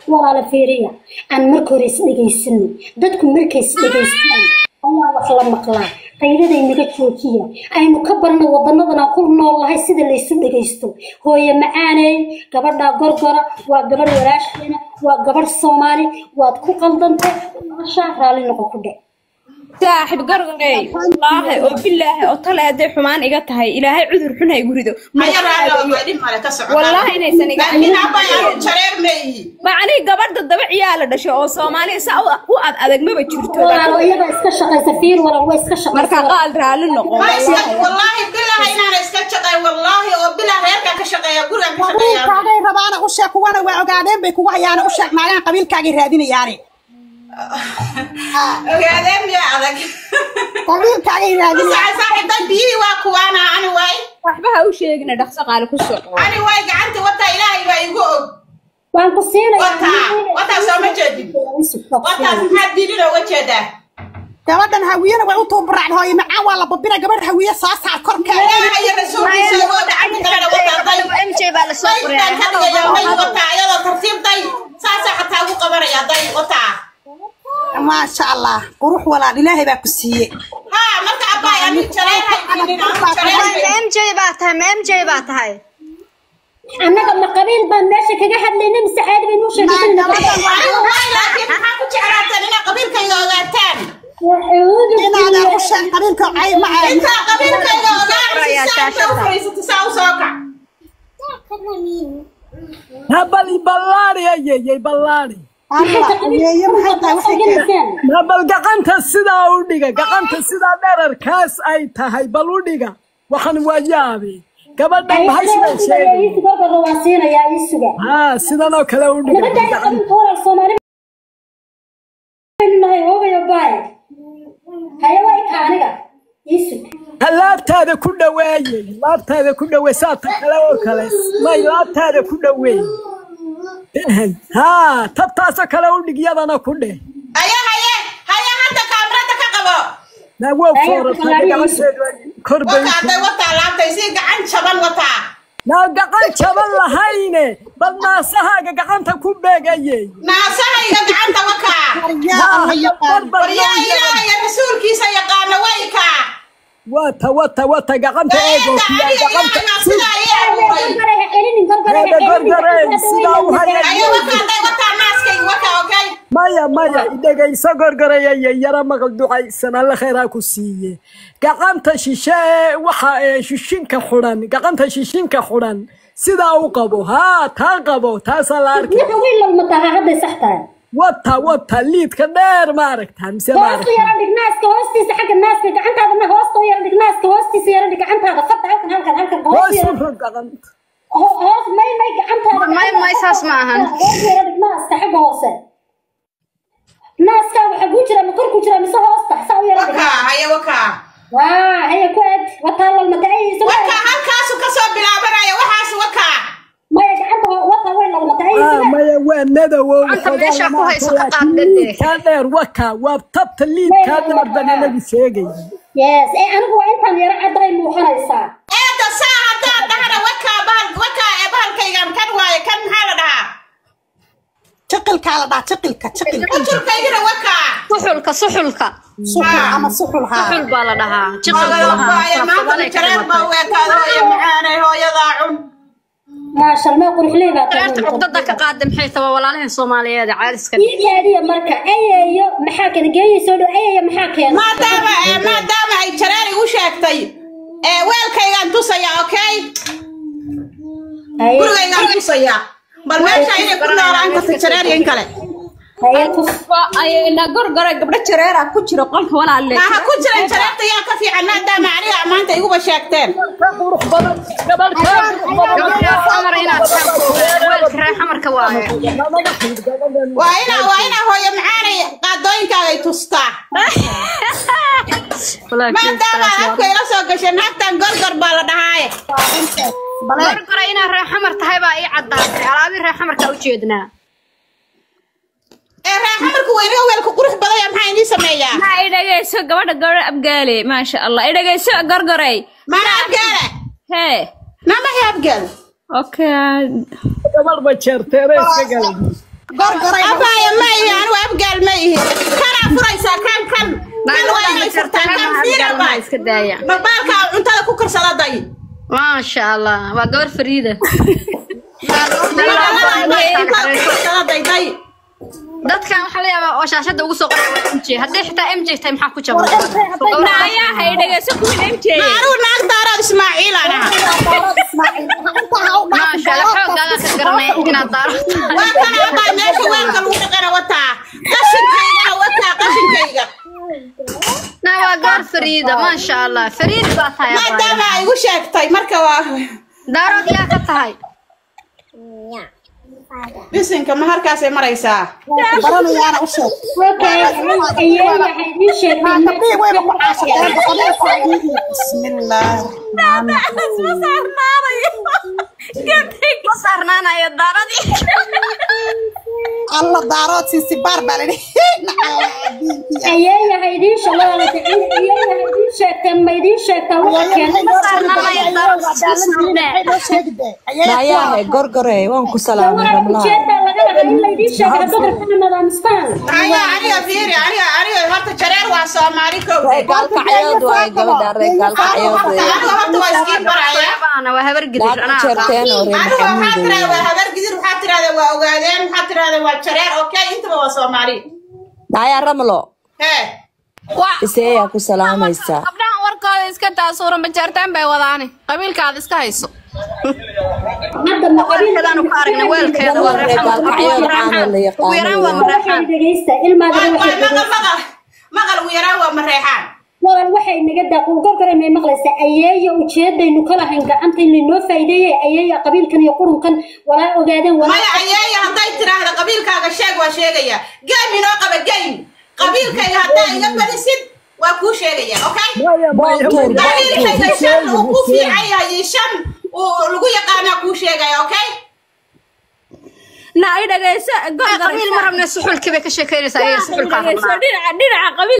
Walaala fiiriya, aan marka hore isdhegaysano. Dadku markay isdhegaystaan ayaa wax la maqlaa. Qayladay naga joojiya, aynu ka barno wadanadan aan ku nool nahay sida laysu dhegaysto. Hooye macaaney, gabadhaa Gorgora waa gabadh walaasheena, waa gabadh Soomaali. Waad ku qaldantay walaashaa, raalli noqo ku dhe. Saaxib Gargarey, wallaahi oo bilaahi oo tale, hadday xumaan iga tahay, Ilaahay cudur xun ha igu rido. Wallaahi inaysan iga macnii gabadha daba ciyaala dhashay oo Soomaaliya saa u ad adag maba jirto. Walaalo, iyada iska shaqaysa. Fiir walaal, waa iska shaqaysa. Marka qaal raalli noqo. Wallaahi bilaahi inaana iska shaqeey, wallaahi oo bilaa reerkaa ka shaqeeya, gurigaan ka shaqeeya. Qabiilkaagay rabaana u sheeg, kuwana waa ogaadeen bay kugu hayaana. U sheeg naagahan qabiilkaagay raadinayaane. Ogaadeen miyaa adag? Qabiilkaagay raadinayaan. Saaxiibtan biyihii waa kuwaana ani waay. Waxba ha u sheegina, dhaqso qaali ku soco. Ani waay gacanta wataa, Ilaahay baa igu og. Waan ku siinayaa. Wataa, wataa, soo ma jeedid? Wataas maxaad diidin ooga jeedaa? Gabadhan Hawiyena way u tuubaracd. Hooye macaan, waa la babina. Gabadh Hawiye soo saar korka. Ilaahay iyo rasuulkiisa igu og, gacanta kalena wataa day. MJ baa la soo day baan ka qoray. dhigayaa, day wataa, iyadoo tartiib day saasaa xataa ugu qabanaya, day wataa. Maasha Allah, qurux walaal, Ilaahay baa ku siiyey. Haa, marka abbaay, ani jareer haydiinin, anu jareer. MJ baa tahay ma? MJ baa tahay? Annaga ma qabiil baan meesha kaga hadlayna mise caadi baynu u sheegaysanayna? Anigu waay, laakiin maxaa ku jeclaateen inaad qabiilkayga ogaataan? Inaadan u sheeg qabiilka cay ma cay. Intaa qabiilkayga ogaanaysa, saa inta u fadhiisato saa u soo kac. Habal ballaari ayeyey, ballaari. Allah ayeeye, maxay tahay waxay keen? Bal gacanta sidaa u dhiga, gacanta sidaa dherarkaas ay tahay bal u dhiga. Waxaan waa yaabi gabadhan bahashu bay sheegay. Gorgorna waan siinayaa, ii suga. Haa, sidan oo kale u dhiga. Nabadda qabiilka walaal, Soomaali baynu nahay. Hoogayo baay haye, way ka aniga ii sug. Ha, laabtaada ku dhaweeyey, laabtaada ku dhaweey saata kale oo kale may, laabtaada ku dhaweey. Haa, tabtaasoo kale u dhig, yadana ku dheh. Haye haye haye, hadda kaamirada ka qabo. Na wow, fooratay gacanteedu kor bay u Wakaa day, wataa laabtay si gacan jaban wataa. Naa gacan jaban lahayne, bal naasahaaga gacanta ku beegayey. Naasahayga gacanta wakaa. Yaa Allah yaqaan. Waryaa, Ilaahay iyo rasuulkiisa yaqaana way kaa. Wata wata wata, gacanta eego. Eedda kuyaa aniga gacanta Ilaahay baa sidaa ii abuuray. Gorgore ha celinin, Gorgore ha Eeda celinin. Gorgore, sidaa u haya. Haye, wakaa day, wataa naaskayga wakaa, okay. Maya maya, idhegayso Gorgorayaya, yara maqal ducaysan, Alle khayraa ku siiye. Gacanta shishe ee waxa ee shishinka xudhan, gacanta shishinka xudhan sidaa u qabo. Haa, taa qabo, taasaa la arkay. Waxa way lalmataha hadday sax tahay. Wata wata, liidka dheer ma aragtaa mise ma Hoosta aragtaa? yara dhig, naaska hoostiisa, xagga naaska gacantaadana hoosta u yara dhig, naaska hoostiisa yara dhig gacantaada fadda, halkan halkan halkan hoos Hoos yara u rog gacanta. Hoos, may may, gacantaada. May, may, saas ma ahan. Hoos yara dhig naaska xagga hoose. Naaskaaga xaguu jira? Ma kor ku jira mise hoosta? Saa u yara dhig. Wakaa, haye, wakaa. Waa haye, ku aad wataa lalmata ay isoo. Wakaa, halkaasu kasoo bilaabanaya waxaas, wakaa. Maya, gacanta wata way lalmata ay Ah, isoo. Maya, waa nadowow. Gacanta Xoogaa meesha lama ku hayso arko, ka laakiin qaad dhadhe. liidkaa dheer waka waa tabta liidkaa dheer baan inagu sheegay. Yes, ee anigu waa intaan yara cadday muuqanaysaa. Eedda, saa haddaan dhahana wakaa bahal, wakaa ee bahalkaygan kan waaye, kan maxaa la dhahaa? Jiqilkaa la dhaha, jiqilka, jiqilka. Ujurkaygana wakaa. Suxulka, suxulka. Suxul ama suxul, haa. Suxul baa la dhahaa, jiqil Waaye maaha. maanta Saabsabanay ka jareer baa dhimatay. u ekaada, hooyo macaanay, hooyadaa cun. Maasha Allah, quruxley baa tahay. Jareerta cuqdada ka qaada, maxay taba walaalaheen Soomaaliyeed caadiska. Ii kaadiya marka ayeeyo, maxaa keena geeyo soo dhow ayeeyo, maxaa keena? Maadaama ay jareer igu sheegtay ee weelkaygaan tusaya, okay. Haye. Gurigaygaan tusaya bal meesha inay ku noolaan karto jareer iyo in kale. Haye, tus. Ayayna Gorgore, gabdho jareera ku jira qolka walaalle. Maaha ku jiran, jareerta yaa ka fiican maadaama aniga maanta iguba sheegteen? Ka qurux badan gabadh, ka qurux badan. Gabadh reer Xamar inaad taan ku ogaado, weelka reer Xamarka waaye. Naga xidh gabadhan. Waa inaa hooyo macaanay qaadooyinkaaga ay tustaa maadaama aad afka ila soo gashay. Naagtan Gorgor baa la dhahaaye. Gorgore, inaad reer Xamar tahay baa ii caddaatay, alaabii reer Xamarka u jeednaa. Ee raaxamarku weynaha weelka qurux badan yaa maxaa inii sameeyaa? Ma i dhageyso gabadha gabadha abgaale maasha Allah i dhageyso gorgoray. Mana abgaale? Hee. Nama abgaal. Okay. Gabadh ma jeerteere iska galay. Gorgoray. Abaya ma ihi anigu abgaal ma ihi. Kanaa furaysaa kan kan. Kan waa inay furtaan kan fiira baa. Iska daaya. Barbaalka cuntada ku karsada day. Maasha Allah waa gabar fariida. Dadkan waxa la yaabaa oo shaashada ugu soo qoray MJ haddii xitaa MJ tahay maxaa ku jaban? Naayaa hay dhageyso kuwin MJ. Anigu naag daaraad Ismaaciil ana. Maasha Allah xoogaaga ka garanay inaad daaro. Waa kan abaa meesha weelka lagu dhaqana wataa. Qashinkaygana wataa qashinkayga. Na waa gabar fariida maasha Allah fariid baa tahay. Maadaama ay igu sheegtay marka waa daarood yaa ka tahay. Bisinka ma halkaasay maraysaa? Baranayaana u sheeg. Bismillaah. Ma saarnaanayo daaradii. Alla daarood siisibaar baa la yidhi. Ayeeya ha idiin sheegteen ma idiin sheegtaa waxa keenay? Naayahe gorgore waan ku salaamay ramlaha. Ujeedaa laga lahaa in laydiin sheego haddaad rabtaan nadaamistaan. Aniga aniga fiiri aniga aniga horta jareer waa Soomaali kow. Gaalkacyood waay gabadha reer gaalkacyood. Aniga horta waa iskiin baraya. Waa habar gidir anaa. Jeerteen oo reer Aniga waxaa Maxamuud. tiraahdaa waa habar gidir waxaa tiraahdaa waa ogaadeen waxaa tiraahdaa waa jareer okay intaba waa Soomaali. Naayaa Ramlo. Hee. Iseeyaa ku salaamaysaa. Gabdhahan warkooda iska taasuura ma jeerteen bay wadaane qabiilkaada iska hayso. Hadda ma Weelkeedaanu ku aragnay weelkeeda waa Reer gaalkacyood caana la ugu yaraan waa yaqaano. mareexaan. Dhegeysta ilmaadana waxay Maqal maqal maqal ugu yaraan waa mareexaan. Walaal waxay naga daa gorgore may maqlaysaa ayeeya ujeedaynu ka lahayn gacanta in laynoo faa'iideeyay ayeeya qabiilkan iyo qurunkan walaa ogaadeen walaa. Maya ayeeya hadday tiraahdo qabiilkaaga sheeg waa sheegaya. Game inoo qaba game. Qabiilkayga haddaa iga badisid waa kuu sheegaya okay? Maya maya maya. Qabiilkayga shan uu ku fiican yahay shan uu lagu yaqaanaa kuu sheegaya okay? Na i dhageyso gorgore. Qabiil ma rabna suxulkii bay ka sheekeynaysaa ayay suxulkaa rabnaa. Dhinaca dhinaca qabiil.